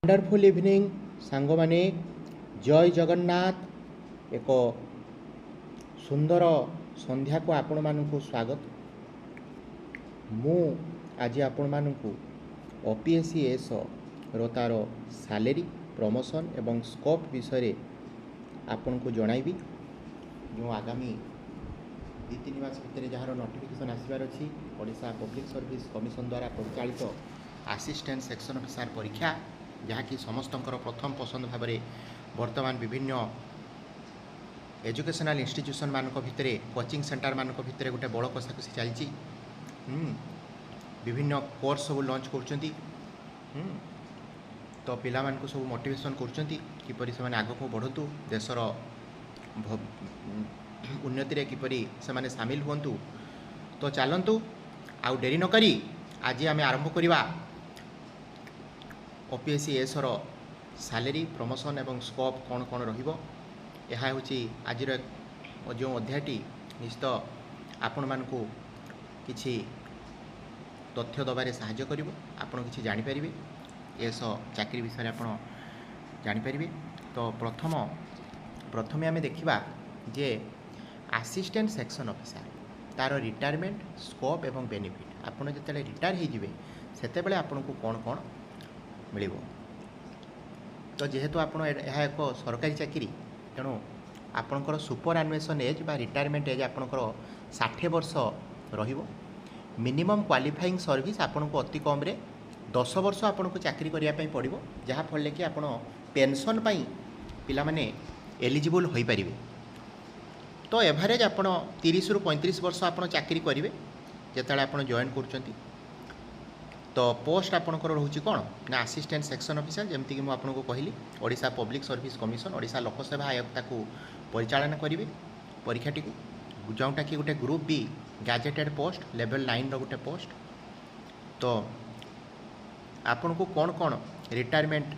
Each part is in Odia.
ୱଣ୍ଡରଫୁଲ୍ ଇଭିନିଂ ସାଙ୍ଗମାନେ, ଜୟ ଜଗନ୍ନାଥ। ଏକ ସୁନ୍ଦର ସନ୍ଧ୍ୟାକୁ ଆପଣମାନଙ୍କୁ ସ୍ୱାଗତ। ମୁଁ ଆଜି ଆପଣମାନଙ୍କୁ ଓପିଏସ୍ସି ଏସ୍ଓର ତା'ର ସାଲେରୀ, ପ୍ରମୋସନ୍ ଏବଂ ସ୍କୋପ୍ ବିଷୟରେ ଆପଣଙ୍କୁ ଜଣାଇବି, ଯେଉଁ ଆଗାମୀ 2-3 ମାସ ଭିତରେ ଯାହାର ନୋଟିଫିକେସନ୍ ଆସିବାର ଅଛି, ଓଡ଼ିଶା ପବ୍ଲିକ୍ ସର୍ଭିସ୍ କମିଶନ ଦ୍ୱାରା ପରିଚାଳିତ ଆସିଷ୍ଟାଣ୍ଟ ସେକ୍ସନ୍ ଅଫିସର ପରୀକ୍ଷା, ଯାହାକି ସମସ୍ତଙ୍କର ପ୍ରଥମ ପସନ୍ଦ ଭାବରେ ବର୍ତ୍ତମାନ ବିଭିନ୍ନ ଏଜୁକେସନାଲ୍ ଇନଷ୍ଟିଚ୍ୟୁସନ୍ମାନଙ୍କ ଭିତରେ, କୋଚିଂ ସେଣ୍ଟରମାନଙ୍କ ଭିତରେ ଗୋଟେ ବଳ କଷାକଷି ଚାଲିଛି। ବିଭିନ୍ନ କୋର୍ସ ସବୁ ଲଞ୍ଚ କରୁଛନ୍ତି ତ ପିଲାମାନଙ୍କୁ ସବୁ ମୋଟିଭେସନ୍ କରୁଛନ୍ତି, କିପରି ସେମାନେ ଆଗକୁ ବଢ଼ନ୍ତୁ, ଦେଶର ଉନ୍ନତିରେ କିପରି ସେମାନେ ସାମିଲ ହୁଅନ୍ତୁ। ତ ଚାଲନ୍ତୁ, ଆଉ ଡେରି ନକରି ଆଜି ଆମେ ଆରମ୍ଭ କରିବା ଓପିଏସ୍ସି ଏସ୍ଓର ସାଲେରୀ, ପ୍ରମୋସନ୍ ଏବଂ ସ୍କୋପ୍ କ'ଣ କ'ଣ ରହିବ। ଏହା ହେଉଛି ଆଜିର ଯେଉଁ ଅଧ୍ୟାୟଟି, ନିଶ୍ଚିତ ଆପଣମାନଙ୍କୁ କିଛି ତଥ୍ୟ ଦେବାରେ ସାହାଯ୍ୟ କରିବ। ଆପଣ କିଛି ଜାଣିପାରିବେ, ଏସ୍ଓ ଚାକିରି ବିଷୟରେ ଆପଣ ଜାଣିପାରିବେ। ତ ପ୍ରଥମେ ଆମେ ଦେଖିବା ଯେ ଆସିଷ୍ଟାଣ୍ଟ ସେକ୍ସନ୍ ଅଫିସର ତା'ର ରିଟାୟାରମେଣ୍ଟ, ସ୍କୋପ୍ ଏବଂ ବେନିଫିଟ୍। ଆପଣ ଯେତେବେଳେ ରିଟାୟାର ହେଇଯିବେ, ସେତେବେଳେ ଆପଣଙ୍କୁ କ'ଣ କ'ଣ ମିଳିବ? ତ ଯେହେତୁ ଆପଣ ଏହା ଏକ ସରକାରୀ ଚାକିରି, ତେଣୁ ଆପଣଙ୍କର ସୁପର ଆନୁଏସନ୍ ଏଜ୍ ବା ରିଟାୟାରମେଣ୍ଟ ଏଜ୍ ଆପଣଙ୍କର 60 ବର୍ଷ ରହିବ। ମିନିମମ୍ କ୍ୱାଲିଫାଇଂ ସର୍ଭିସ୍ ଆପଣଙ୍କୁ ଅତି କମ୍ରେ 10 ବର୍ଷ ଆପଣଙ୍କୁ ଚାକିରି କରିବା ପାଇଁ ପଡ଼ିବ, ଯାହାଫଳରେ କି ଆପଣ ପେନସନ୍ ପାଇଁ ପିଲାମାନେ ଏଲିଜିବୁଲ୍ ହୋଇପାରିବେ। ତ ଏଭାରେଜ୍ ଆପଣ 30ରୁ 35 ବର୍ଷ ଆପଣ ଚାକିରି କରିବେ ଯେତେବେଳେ ଆପଣ ଜଏନ୍ କରୁଛନ୍ତି। ତ ପୋଷ୍ଟ ଆପଣଙ୍କର ରହୁଛି କ'ଣ ନା ଆସିଷ୍ଟାଣ୍ଟ ସେକ୍ସନ୍ ଅଫିସର। ଯେମିତିକି ମୁଁ ଆପଣଙ୍କୁ କହିଲି, Odisha public service commission, Odisha ଲୋକସେବା ଆୟୋଗ ତାକୁ ପରିଚାଳନା କରିବେ ପରୀକ୍ଷାଟିକୁ, ଯେଉଁଟାକି ଗୋଟେ group B gazetted post, level 9ର ଗୋଟେ ପୋଷ୍ଟ। ତ ଆପଣଙ୍କୁ କ'ଣ କ'ଣ ରିଟାୟାରମେଣ୍ଟ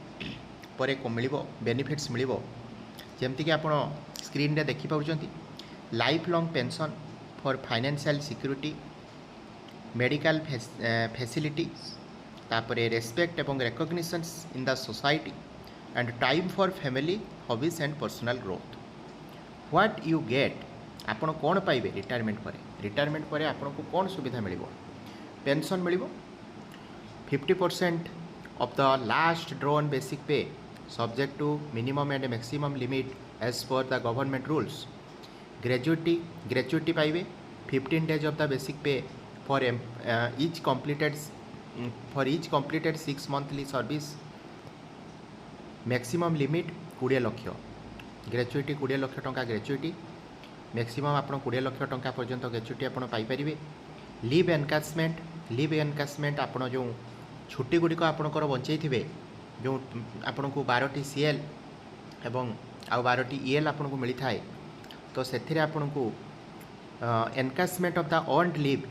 ପରେ ମିଳିବ, ବେନିଫିଟ୍ସ ମିଳିବ? ଯେମିତିକି ଆପଣ ସ୍କ୍ରିନ୍ରେ ଦେଖିପାରୁଛନ୍ତି, life long pension for financial security, medical facilities, ତାପରେ ରେସ୍ପେକ୍ଟ ଏବଂ recognitions in the society and time for family, hobbies and personal growth. What you get? ଆପଣ କ'ଣ ପାଇବେ ରିଟାୟାରମେଣ୍ଟ ପରେ? ରିଟାୟାରମେଣ୍ଟ ପରେ ଆପଣଙ୍କୁ କ'ଣ ସୁବିଧା ମିଳିବ? ପେନସନ୍ ମିଳିବ, 50% of the last drawn basic pay, subject to minimum and maximum limit as per the government rules. Gratuity, gratuity ପାଇବେ, 15 days of the basic pay for each completed 6 monthly service, maximum limit 20 lakh. Gratuity 20 ଲକ୍ଷ ଟଙ୍କା। ଗ୍ରାଚୁଇଟି ମ୍ୟାକ୍ସିମମ୍ ଆପଣ 20 ଲକ୍ଷ ଟଙ୍କା ପର୍ଯ୍ୟନ୍ତ ଗ୍ରାଚୁଇଟି ଆପଣ ପାଇପାରିବେ। ଲିଭ୍ ଏନକାସମେଣ୍ଟ। ଲିଭ୍ ଏନକାସମେଣ୍ଟ, ଆପଣ ଯେଉଁ ଛୁଟି ଗୁଡ଼ିକ ଆପଣଙ୍କର ବଞ୍ଚେଇଥିବେ, ଯେଉଁ ଆପଣଙ୍କୁ 12ଟି ସିଏଲ୍ ଏବଂ ଆଉ 12ଟି ଇଏଲ୍ ଆପଣଙ୍କୁ ମିଳିଥାଏ, ତ ସେଥିରେ ଆପଣଙ୍କୁ encashment of the earned leave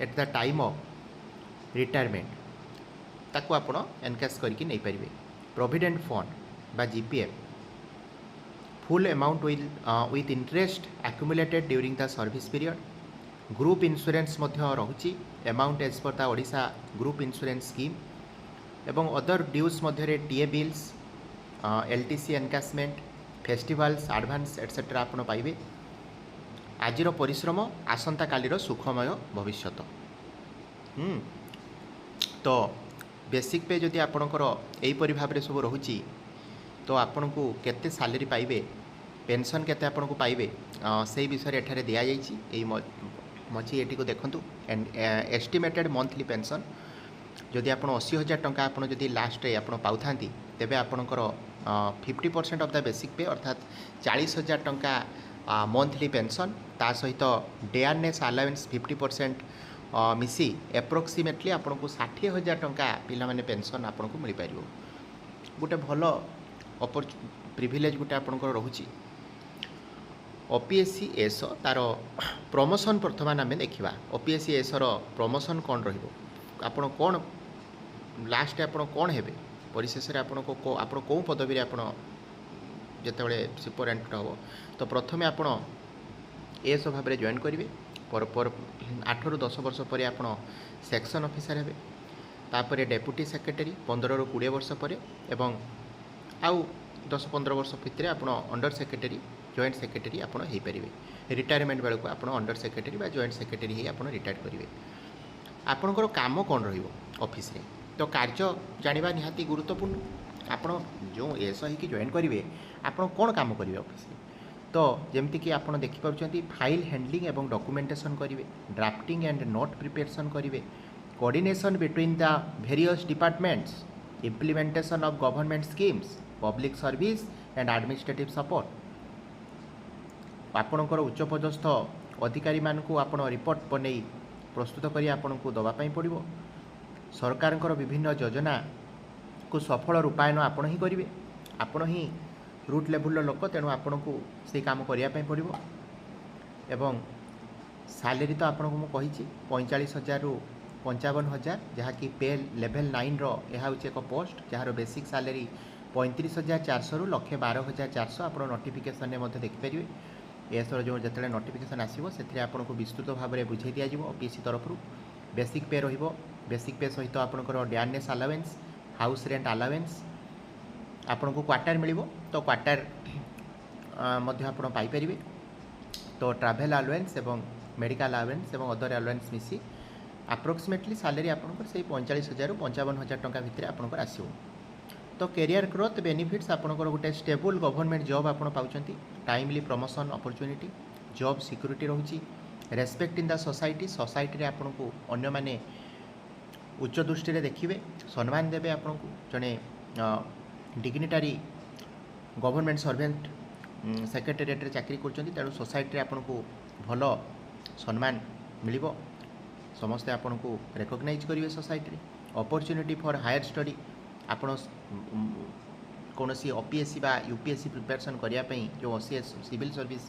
at the time of retirement, ତାକୁ ଆପଣ ଏନକାସ୍ କରିକି ନେଇପାରିବେ। ପ୍ରୋଭିଡେଣ୍ଟ ଫଣ୍ଡ ବା GPF, full amount will with interest accumulated during the service period. Group insurance ମଧ୍ୟ ରହୁଛି, amount as per the Odisha Group Insurance Scheme. ଏବଂ ଅଦର ଡ୍ୟୁଜ୍ ମଧ୍ୟରେ TA bills, LTC encashment, festivals advance etcetera ଆପଣ ପାଇବେ। ଆଜିର ପରିଶ୍ରମ, ଆସନ୍ତାକାଲିର ସୁଖମୟ ଭବିଷ୍ୟତ। ତ ବେସିକ୍ ପେ ଯଦି ଆପଣଙ୍କର ଏହିପରି ଭାବରେ ସବୁ ରହୁଛି, ତ ଆପଣଙ୍କୁ କେତେ ସାଲେରୀ ପାଇବେ, ପେନସନ୍ କେତେ ଆପଣଙ୍କୁ ପାଇବେ, ସେଇ ବିଷୟରେ ଏଠାରେ ଦିଆଯାଇଛି। ଏଇ ମଝି ଏଟିକୁ ଦେଖନ୍ତୁ, ଏଷ୍ଟିମେଟେଡ଼ ମନ୍ଥଲି ପେନସନ୍। ଯଦି ଆପଣ 80,000 ଟଙ୍କା ଆପଣ ଯଦି ଲାଷ୍ଟରେ ଆପଣ ପାଉଥାନ୍ତି, ତେବେ ଆପଣଙ୍କର 50% of the basic pay, ଅର୍ଥାତ୍ 40,000 ଟଙ୍କା ମନ୍ଥଲି ପେନସନ୍, ତା ସହିତ ଡିୟରନେସ୍ ଆଲାୱେନ୍ସ 50% ମିଶି ଆପ୍ରୋକ୍ସିମେଟଲି ଆପଣଙ୍କୁ 60,000 ଟଙ୍କା ପିଲାମାନେ ପେନସନ୍ ଆପଣଙ୍କୁ ମିଳିପାରିବ। ଗୋଟେ ଭଲ ପ୍ରିଭିଲେଜ୍ ଗୋଟେ ଆପଣଙ୍କର ରହୁଛି। ଓପିଏସ୍ସି ଏସ୍ଓ ତା'ର ପ୍ରମୋସନ୍ ବର୍ତ୍ତମାନ ଆମେ ଦେଖିବା। ଓପିଏସ୍ସି ଏସ୍ଓର ପ୍ରମୋସନ୍ କ'ଣ ରହିବ? ଆପଣ କ'ଣ ଲାଷ୍ଟରେ ଆପଣ କ'ଣ ହେବେ? ପରିଶେଷରେ ଆପଣଙ୍କୁ ଆପଣ କେଉଁ ପଦବୀରେ ଆପଣ ଯେତେବେଳେ ସୁପରିଟେଣ୍ଡେଣ୍ଟ ହେବ? ତ ପ୍ରଥମେ ଆପଣ ଏସ୍ଓ ଭାବରେ ଜଏନ୍ କରିବେ। ପର ପର 8ରୁ 10 ବର୍ଷ ପରେ ଆପଣ ସେକ୍ସନ୍ ଅଫିସର ହେବେ। ତାପରେ ଡେପୁଟି ସେକ୍ରେଟାରୀ 15ରୁ 20 ବର୍ଷ ପରେ ଏବଂ ଆଉ 10-15 ବର୍ଷ ଭିତରେ ଆପଣ ଅଣ୍ଡର ସେକ୍ରେଟାରୀ, ଜଏଣ୍ଟ ସେକ୍ରେଟାରୀ ଆପଣ ହେଇପାରିବେ। ରିଟାୟାରମେଣ୍ଟ ବେଳକୁ ଆପଣ ଅଣ୍ଡର ସେକ୍ରେଟାରୀ ବା ଜଏଣ୍ଟ ସେକ୍ରେଟାରୀ ହେଇ ଆପଣ ରିଟାୟାର୍ଡ଼ କରିବେ। ଆପଣଙ୍କର କାମ କ'ଣ ରହିବ ଅଫିସରେ? ତ କାର୍ଯ୍ୟ ଜାଣିବା ନିହାତି ଗୁରୁତ୍ୱପୂର୍ଣ୍ଣ। ଆପଣ ଯେଉଁ ଏଏସ୍ଓ ହେଇକି ଜଏନ୍ କରିବେ, ଆପଣ କ'ଣ କାମ କରିବେ ଅଫିସରେ? ତ ଯେମିତିକି ଆପଣ ଦେଖିପାରୁଛନ୍ତି, ଫାଇଲ୍ ହ୍ୟାଣ୍ଡଲିଂ ଏବଂ ଡକୁମେଣ୍ଟେସନ୍ କରିବେ, ଡ୍ରାଫ୍ଟିଂ ଆଣ୍ଡ ନୋଟ୍ ପ୍ରିପାରେସନ୍ କରିବେ, coordination between the various departments, implementation of government schemes, public service and administrative support. ଆପଣଙ୍କର ଉଚ୍ଚପଦସ୍ଥ ଅଧିକାରୀମାନଙ୍କୁ ଆପଣ ରିପୋର୍ଟ ବନେଇ ପ୍ରସ୍ତୁତ କରି ଆପଣଙ୍କୁ ଦେବା ପାଇଁ ପଡ଼ିବ। ସରକାରଙ୍କର ବିଭିନ୍ନ ଯୋଜନାକୁ ସଫଳ ରୂପାୟନ ଆପଣ ହିଁ କରିବେ। ଆପଣ ହିଁ ରୁଟ୍ ଲେଭେଲର ଲୋକ, ତେଣୁ ଆପଣଙ୍କୁ ସେଇ କାମ କରିବା ପାଇଁ ପଡ଼ିବ। ଏବଂ ସାଲେରୀ ତ ଆପଣଙ୍କୁ ମୁଁ କହିଛି, 45,000ରୁ 55,000, ଯାହାକି ପେ ଲେଭେଲ୍ 9ର। ଏହା ହେଉଛି ଏକ ପୋଷ୍ଟ ଯାହାର ବେସିକ୍ ସାଲେରୀ 35,400ରୁ 1,12,400। ଆପଣ ନୋଟିଫିକେସନରେ ମଧ୍ୟ ଦେଖିପାରିବେ। ଏଏସ୍ଓର ଯେଉଁ ଯେତେବେଳେ ନୋଟିଫିକେସନ୍ ଆସିବ, ସେଥିରେ ଆପଣଙ୍କୁ ବିସ୍ତୃତ ଭାବରେ ବୁଝାଇ ଦିଆଯିବ ଓପିଏସ୍ସି ତରଫରୁ। ବେସିକ୍ ପେ ରହିବ। ବେସିକ୍ ପେ ସହିତ ଆପଣଙ୍କର dearness allowance, house rent allowance, ଆପଣଙ୍କୁ କ୍ୱାର୍ଟର ମିଳିବ, ତ କ୍ୱାର୍ଟର ମଧ୍ୟ ଆପଣ ପାଇପାରିବେ। ତ ଟ୍ରାଭେଲ୍ ଆଲାୱେନ୍ସ ଏବଂ ମେଡ଼ିକାଲ ଆଲାୱେନ୍ସ ଏବଂ ଅଦର ଆଲାୱେନ୍ସ ମିଶି ଆପ୍ରୋକ୍ସିମେଟଲି ସାଲେରୀ ଆପଣଙ୍କର ସେଇ 45,000ରୁ 55,000 ଟଙ୍କା ଭିତରେ ଆପଣଙ୍କର ଆସିବ। ତ କ୍ୟାରିୟର ଗ୍ରୋଥ୍ ବେନିଫିଟ୍ସ, ଆପଣଙ୍କର ଗୋଟେ ଷ୍ଟେବୁଲ୍ ଗଭର୍ଣ୍ଣମେଣ୍ଟ ଜବ୍ ଆପଣ ପାଉଛନ୍ତି, timely promotion opportunity, job security ରହୁଛି, ରେସ୍ପେକ୍ଟ ଇନ୍ the society, ସୋସାଇଟିରେ ଆପଣଙ୍କୁ ଅନ୍ୟମାନେ ଉଚ୍ଚ ଦୃଷ୍ଟିରେ ଦେଖିବେ, ସମ୍ମାନ ଦେବେ ଆପଣଙ୍କୁ। ଜଣେ ଡିଗ୍ନିଟାରୀ ଗଭର୍ଣ୍ଣମେଣ୍ଟ ସର୍ଭେଣ୍ଟ ସେକ୍ରେଟେରିଏଟ୍ରେ ଚାକିରି କରୁଛନ୍ତି, ତେଣୁ ସୋସାଇଟିରେ ଆପଣଙ୍କୁ ଭଲ ସମ୍ମାନ ମିଳିବ। ସମସ୍ତେ ଆପଣଙ୍କୁ ରେକଗ୍ନାଇଜ୍ କରିବେ ସୋସାଇଟିରେ। ଅପରଚ୍ୟୁନିଟି ଫର୍ ହାୟର ଷ୍ଟଡି, ଆପଣ କୌଣସି ଓପିଏସ୍ସି ବା ୟୁପିଏସ୍ସି ପ୍ରିପାରେସନ୍ କରିବା ପାଇଁ, ଯେଉଁ OCS civil service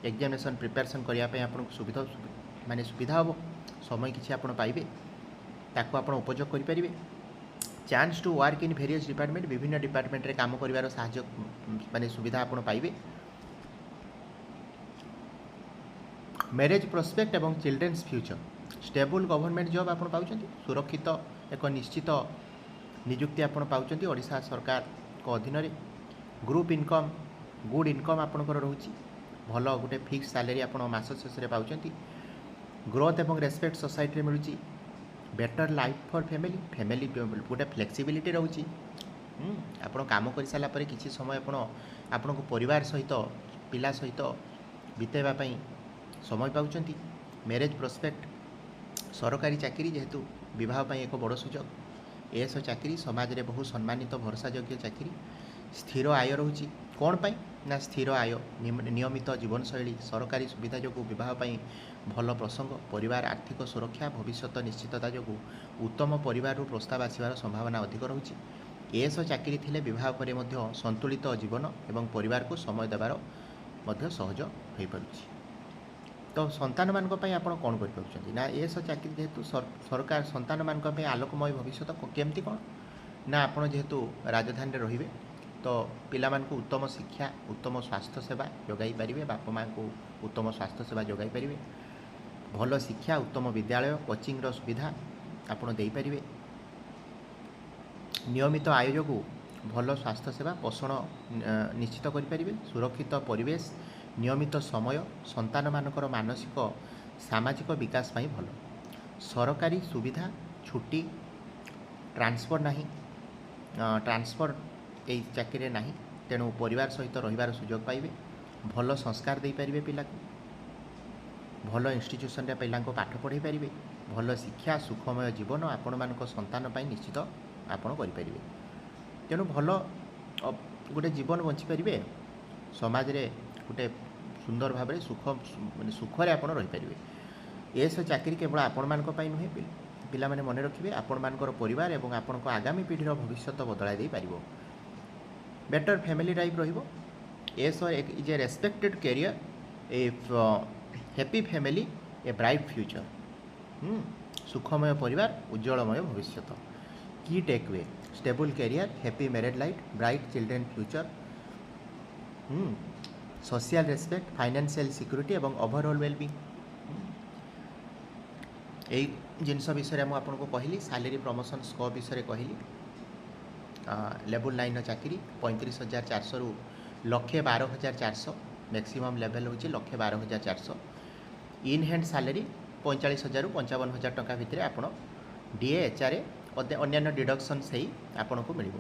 examination preparation କରିବା ପାଇଁ ଆପଣଙ୍କୁ ସୁବିଧା, ମାନେ ସୁବିଧା ହେବ। ସମୟ କିଛି ଆପଣ ପାଇବେ, ତାକୁ ଆପଣ ଉପଯୋଗ କରିପାରିବେ। Chance to work in various department, ବିଭିନ୍ନ ଡିପାର୍ଟମେଣ୍ଟରେ କାମ କରିବାର ସାହାଯ୍ୟ, ମାନେ ସୁବିଧା ଆପଣ ପାଇବେ। ମ୍ୟାରେଜ୍ ପ୍ରୋସ୍ପେକ୍ଟ ଏବଂ children's future, stable government job ଆପଣ ପାଉଛନ୍ତି, ସୁରକ୍ଷିତ ଏକ ନିଶ୍ଚିତ ନିଯୁକ୍ତି ଆପଣ ପାଉଛନ୍ତି ଓଡ଼ିଶା ସରକାରଙ୍କ ଅଧୀନରେ। ଗ୍ରୁପ୍ ଇନକମ୍, ଗୁଡ୍ ଇନକମ୍ ଆପଣଙ୍କର ରହୁଛି। ଭଲ ଗୋଟେ ଫିକ୍ସ ସାଲେରୀ ଆପଣ ମାସ ଶେଷରେ ପାଉଛନ୍ତି। ଗ୍ରୋଥ୍ ଏବଂ ରେସ୍ପେକ୍ଟ ସୋସାଇଟିରେ ମିଳୁଛି। Better life for family, family ଗୋଟେ ଫ୍ଲେକ୍ସିବିଲିଟି ରହୁଛି। ଆପଣ କାମ କରିସାରିଲା ପରେ କିଛି ସମୟ ଆପଣ ଆପଣଙ୍କ ପରିବାର ସହିତ, ପିଲା ସହିତ ବିତାଇବା ପାଇଁ ସମୟ ପାଉଛନ୍ତି। ମ୍ୟାରେଜ୍ ପ୍ରୋସ୍ପେକ୍ଟ, ସରକାରୀ ଚାକିରି ଯେହେତୁ ବିବାହ ପାଇଁ ଏକ ବଡ଼ ସୁଯୋଗ। ଏଏସ୍ଓ ଚାକିରି ସମାଜରେ ବହୁ ସମ୍ମାନିତ, ଭରସାଯୋଗ୍ୟ ଚାକିରି। ସ୍ଥିର ଆୟ ରହୁଛି। କ'ଣ ପାଇଁ ନା ସ୍ଥିର ଆୟ, ନିୟମିତ ଜୀବନଶୈଳୀ, ସରକାରୀ ସୁବିଧା ଯୋଗୁଁ ବିବାହ ପାଇଁ ଭଲ ପ୍ରସଙ୍ଗ। ପରିବାର ଆର୍ଥିକ ସୁରକ୍ଷା, ଭବିଷ୍ୟତ ନିଶ୍ଚିତତା ଯୋଗୁଁ ଉତ୍ତମ ପରିବାରରୁ ପ୍ରସ୍ତାବ ଆସିବାର ସମ୍ଭାବନା ଅଧିକ ରହୁଛି। ଏଏସ୍ଓ ଚାକିରି ଥିଲେ ବିବାହ ପରେ ମଧ୍ୟ ସନ୍ତୁଳିତ ଜୀବନ ଏବଂ ପରିବାରକୁ ସମୟ ଦେବାର ମଧ୍ୟ ସହଜ ହୋଇପାରୁଛି। ତ ସନ୍ତାନମାନଙ୍କ ପାଇଁ ଆପଣ କ'ଣ କରିପାରୁଛନ୍ତି ନା, ଏଏସ୍ଓ ଚାକିରି ଯେହେତୁ ସରକାର, ସନ୍ତାନମାନଙ୍କ ପାଇଁ ଆଲୋକମୟ ଭବିଷ୍ୟତ କେମିତି କ'ଣ ନା, ଆପଣ ଯେହେତୁ ରାଜଧାନୀରେ ରହିବେ, ତ ପିଲାମାନଙ୍କୁ ଉତ୍ତମ ଶିକ୍ଷା, ଉତ୍ତମ ସ୍ୱାସ୍ଥ୍ୟ ସେବା ଯୋଗାଇ ପାରିବେ। ବାପା ମାଆଙ୍କୁ ଉତ୍ତମ ସ୍ୱାସ୍ଥ୍ୟ ସେବା ଯୋଗାଇ ପାରିବେ। ଭଲ ଶିକ୍ଷା, ଉତ୍ତମ ବିଦ୍ୟାଳୟ, କୋଚିଂର ସୁବିଧା ଆପଣ ଦେଇପାରିବେ। ନିୟମିତ ଆୟ ଯୋଗୁଁ ଭଲ ସ୍ୱାସ୍ଥ୍ୟ ସେବା, ପୋଷଣ ନିଶ୍ଚିତ କରିପାରିବେ। ସୁରକ୍ଷିତ ପରିବେଶ, ନିୟମିତ ସମୟ ସନ୍ତାନମାନଙ୍କର ମାନସିକ ସାମାଜିକ ବିକାଶ ପାଇଁ ଭଲ। ସରକାରୀ ସୁବିଧା, ଛୁଟି, ଟ୍ରାନ୍ସଫର୍ ନାହିଁ, ଟ୍ରାନ୍ସଫର୍ ଏଇ ଚାକିରିରେ ନାହିଁ, ତେଣୁ ପରିବାର ସହିତ ରହିବାର ସୁଯୋଗ ପାଇବେ। ଭଲ ସଂସ୍କାର ଦେଇପାରିବେ ପିଲାକୁ। ଭଲ ଇନଷ୍ଟିଚ୍ୟୁସନରେ ପିଲାଙ୍କୁ ପାଠ ପଢ଼ାଇ ପାରିବେ। ଭଲ ଶିକ୍ଷା, ସୁଖମୟ ଜୀବନ ଆପଣମାନଙ୍କ ସନ୍ତାନ ପାଇଁ ନିଶ୍ଚିତ ଆପଣ କରିପାରିବେ। ତେଣୁ ଭଲ ଗୋଟେ ଜୀବନ ବଞ୍ଚିପାରିବେ। ସମାଜରେ ଗୋଟେ ସୁନ୍ଦର ଭାବରେ ସୁଖ, ମାନେ ସୁଖରେ ଆପଣ ରହିପାରିବେ। ଏଏସ୍ଓ ଚାକିରି କେବଳ ଆପଣମାନଙ୍କ ପାଇଁ ନୁହେଁ, ପିଲାମାନେ ମନେ ରଖିବେ, ଆପଣମାନଙ୍କର ପରିବାର ଏବଂ ଆପଣଙ୍କ ଆଗାମୀ ପିଢ଼ିର ଭବିଷ୍ୟତ ବଦଳାଇ ଦେଇପାରିବ। ବେଟର୍ ଫ୍ୟାମିଲି ଲାଇଫ୍ ରହିବ। ASO is a respected career, a happy family, a bright future. ସୁଖମୟ ପରିବାର, ଉଜ୍ଜଳମୟ ଭବିଷ୍ୟତ। Key takeaway: stable career, happy married life, bright children future, social respect, financial security ଏବଂ ଓଭରଅଲ୍ ୱେଲବିଙ୍ଗ। ଏଇ ଜିନିଷ ବିଷୟରେ ମୁଁ ଆପଣଙ୍କୁ କହିଲି, ସାଲେରୀ, ପ୍ରମୋସନ୍, ସ୍କୋପ୍ ବିଷୟରେ କହିଲି। ଲେବୁଲ୍ 9ର ଚାକିରି 35,400ରୁ 1,12,400, ମ୍ୟାକ୍ସିମମ୍ ଲେଭେଲ୍ ହେଉଛି 1,12,400। ଇନ୍ ହ୍ୟାଣ୍ଡ ସାଲେରୀ 45,000ରୁ 55,000 ଟଙ୍କା ଭିତରେ ଆପଣ ଡିଏ, ଏଚ୍ଆର୍ଏ, ଅନ୍ୟାନ୍ୟ ଡିଡକ୍ସନ୍ସ ହେଇ ଆପଣଙ୍କୁ ମିଳିବ।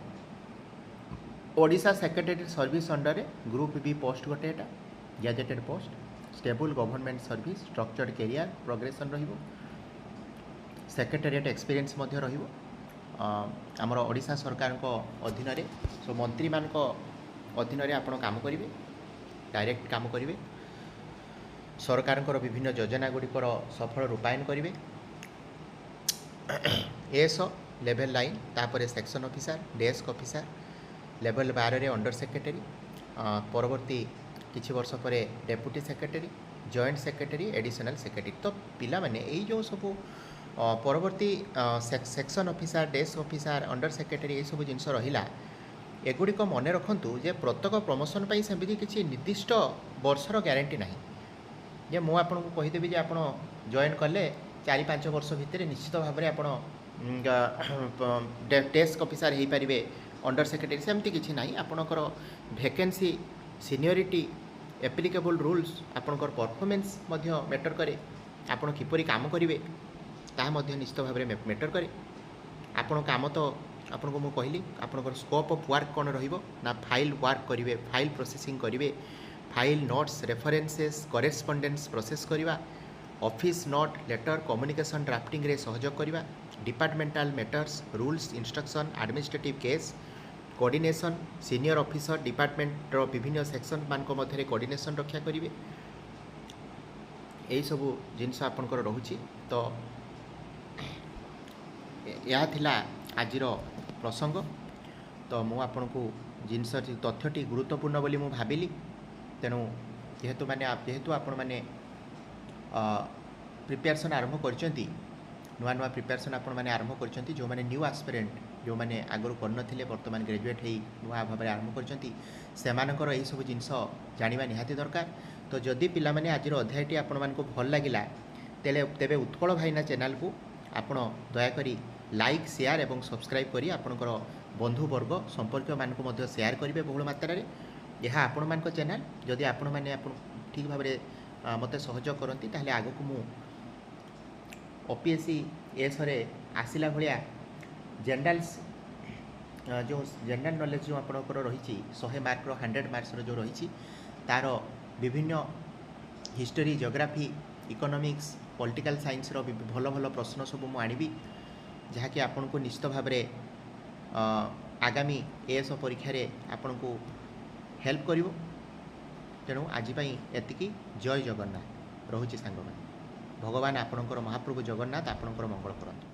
ଓଡ଼ିଶା ସେକ୍ରେଟେରିଏଟ୍ ସର୍ଭିସ୍ ଅଣ୍ଡରରେ ଗ୍ରୁପ୍ ବି ପୋଷ୍ଟ ଗୋଟେ। ଏଇଟା gazetted post, stable government service, structured career progression ରହିବ, ସେକ୍ରେଟେରିଏଟ୍ ଏକ୍ସପିରିଏନ୍ସ ମଧ୍ୟ ରହିବ। ଆମର ଓଡ଼ିଶା ସରକାରଙ୍କ ଅଧୀନରେ, ସୋ ମନ୍ତ୍ରୀମାନଙ୍କ ଅଧୀନରେ ଆପଣ କାମ କରିବେ, ଡାଇରେକ୍ଟ କାମ କରିବେ, ସରକାରଙ୍କର ବିଭିନ୍ନ ଯୋଜନା ଗୁଡ଼ିକର ସଫଳ ରୂପାୟନ କରିବେ। ଏଏସ୍ଓ ଲେଭେଲ୍ 9, ତାପରେ section officer, desk officer, level 12ରେ under secretary, ପରବର୍ତ୍ତୀ କିଛି ବର୍ଷ ପରେ deputy secretary, joint secretary, additional secretary। ତ ପିଲାମାନେ, ଏଇ ଯେଉଁ ସବୁ ପରବର୍ତ୍ତୀ section officer, desk officer, under secretary, ଏଇସବୁ ଜିନିଷ ରହିଲା, ଏଗୁଡ଼ିକ ମନେ ରଖନ୍ତୁ ଯେ ପ୍ରତ୍ୟେକ ପ୍ରମୋସନ୍ ପାଇଁ ସେମିତି କିଛି ନିର୍ଦ୍ଦିଷ୍ଟ ବର୍ଷର ଗ୍ୟାରେଣ୍ଟି ନାହିଁ ଯେ ମୁଁ ଆପଣଙ୍କୁ କହିଦେବି ଯେ ଆପଣ ଜଏନ୍ କଲେ 4-5 ବର୍ଷ ଭିତରେ ନିଶ୍ଚିତ ଭାବରେ ଆପଣ ଡେସ୍କ ଅଫିସର ହେଇପାରିବେ, ଅଣ୍ଡର ସେକ୍ରେଟାରୀ, ସେମିତି କିଛି ନାହିଁ। ଆପଣଙ୍କର ଭେକେନ୍ସି, ସିନିୟରିଟି, ଆପ୍ଲିକେବୁଲ୍ ରୁଲ୍ସ, ଆପଣଙ୍କର ପରଫର୍ମାନ୍ସ ମଧ୍ୟ ମ୍ୟାଟର୍ କରେ। ଆପଣ କିପରି କାମ କରିବେ, ତାହା ମଧ୍ୟ ନିଶ୍ଚିତ ଭାବରେ ମ୍ୟାଟର୍ କରେ। ଆପଣ କାମ ତ ଆପଣଙ୍କୁ ମୁଁ କହିଲି। ଆପଣଙ୍କର ସ୍କୋପ୍ ଅଫ୍ ୱାର୍କ କ'ଣ ରହିବ ନା ଫାଇଲ୍ ୱାର୍କ କରିବେ, ଫାଇଲ୍ ପ୍ରୋସେସିଂ କରିବେ, file, notes, references, correspondence process କରିବା, ଅଫିସ୍ ନୋଟ୍, ଲେଟର୍, କମ୍ୟୁନିକେସନ୍ ଡ୍ରାଫ୍ଟିଂରେ ସହଯୋଗ କରିବା, departmental matters, rules, instruction, administrative case coordination, senior officer, ଡିପାର୍ଟମେଣ୍ଟର ବିଭିନ୍ନ ସେକ୍ସନ୍ମାନଙ୍କ ମଧ୍ୟରେ କୋଅର୍ଡ଼ିନେସନ୍ ରକ୍ଷା କରିବେ। ଏଇସବୁ ଜିନିଷ ଆପଣଙ୍କର ରହୁଛି। ତ ଏହା ଥିଲା ଆଜିର ପ୍ରସଙ୍ଗ। ତ ମୁଁ ଆପଣଙ୍କୁ ଜିନିଷ ତଥ୍ୟଟି ଗୁରୁତ୍ୱପୂର୍ଣ୍ଣ ବୋଲି ମୁଁ ଭାବିଲି। ତେଣୁ ଯେହେତୁ ଆପଣମାନେ ପ୍ରିପାରେସନ୍ ଆରମ୍ଭ କରିଛନ୍ତି, ନୂଆ ନୂଆ ପ୍ରିପାରେସନ୍ ଆପଣମାନେ ଆରମ୍ଭ କରିଛନ୍ତି, ଯେଉଁମାନେ ନ୍ୟୁ ଆସ୍ପିରେଣ୍ଟ, ଯେଉଁମାନେ ଆଗରୁ କରିନଥିଲେ, ବର୍ତ୍ତମାନ ଗ୍ରାଜୁଏଟ୍ ହେଇ ନୂଆ ଭାବରେ ଆରମ୍ଭ କରିଛନ୍ତି, ସେମାନଙ୍କର ଏହିସବୁ ଜିନିଷ ଜାଣିବା ନିହାତି ଦରକାର। ତ ଯଦି ପିଲାମାନେ, ଆଜିର ଅଧ୍ୟାୟଟି ଆପଣମାନଙ୍କୁ ଭଲ ଲାଗିଲା, ତେବେ ଉତ୍କଳ ଭାଇନା ଚ୍ୟାନେଲକୁ ଆପଣ ଦୟାକରି ଲାଇକ୍, ସେୟାର ଏବଂ ସବସ୍କ୍ରାଇବ୍ କରି ଆପଣଙ୍କର ବନ୍ଧୁବର୍ଗ, ସମ୍ପର୍କୀୟମାନଙ୍କୁ ମଧ୍ୟ ସେୟାର କରିବେ ବହୁଳ ମାତ୍ରାରେ। ଏହା ଆପଣମାନଙ୍କ ଚ୍ୟାନେଲ। ଯଦି ଆପଣମାନେ ଠିକ୍ ଭାବରେ ମୋତେ ସହଯୋଗ କରନ୍ତି, ତାହେଲେ ଆଗକୁ ମୁଁ ଓପିଏସ୍ସି ଏଏସ୍ଓରେ ଆସିଲା ଭଳିଆ ଜେନେରାଲ ଯେଉଁ ଜେନେରାଲ ନଲେଜ୍ ଯେଉଁ ଆପଣଙ୍କର ରହିଛି, 100 ମାର୍କର, 100 ମାର୍କସର ଯେଉଁ ରହିଛି, ତା'ର ବିଭିନ୍ନ ହିଷ୍ଟୋରୀ, ଜିଓଗ୍ରାଫି, ଇକୋନୋମିକ୍ସ, ପଲିଟିକାଲ ସାଇନ୍ସର ଭଲ ଭଲ ପ୍ରଶ୍ନ ସବୁ ମୁଁ ଆଣିବି, ଯାହାକି ଆପଣଙ୍କୁ ନିଶ୍ଚିତ ଭାବରେ ଆଗାମୀ ଏଏସ୍ଓ ପରୀକ୍ଷାରେ ଆପଣଙ୍କୁ ହେଲ୍ପ କରିବ। ତେଣୁ ଆଜି ପାଇଁ ଏତିକି। ଜୟ ଜଗନ୍ନାଥ। ରହୁଛି ସାଙ୍ଗମାନେ। ଭଗବାନ ଆପଣଙ୍କର, ମହାପ୍ରଭୁ ଜଗନ୍ନାଥ ଆପଣଙ୍କର ମଙ୍ଗଳ କରନ୍ତୁ।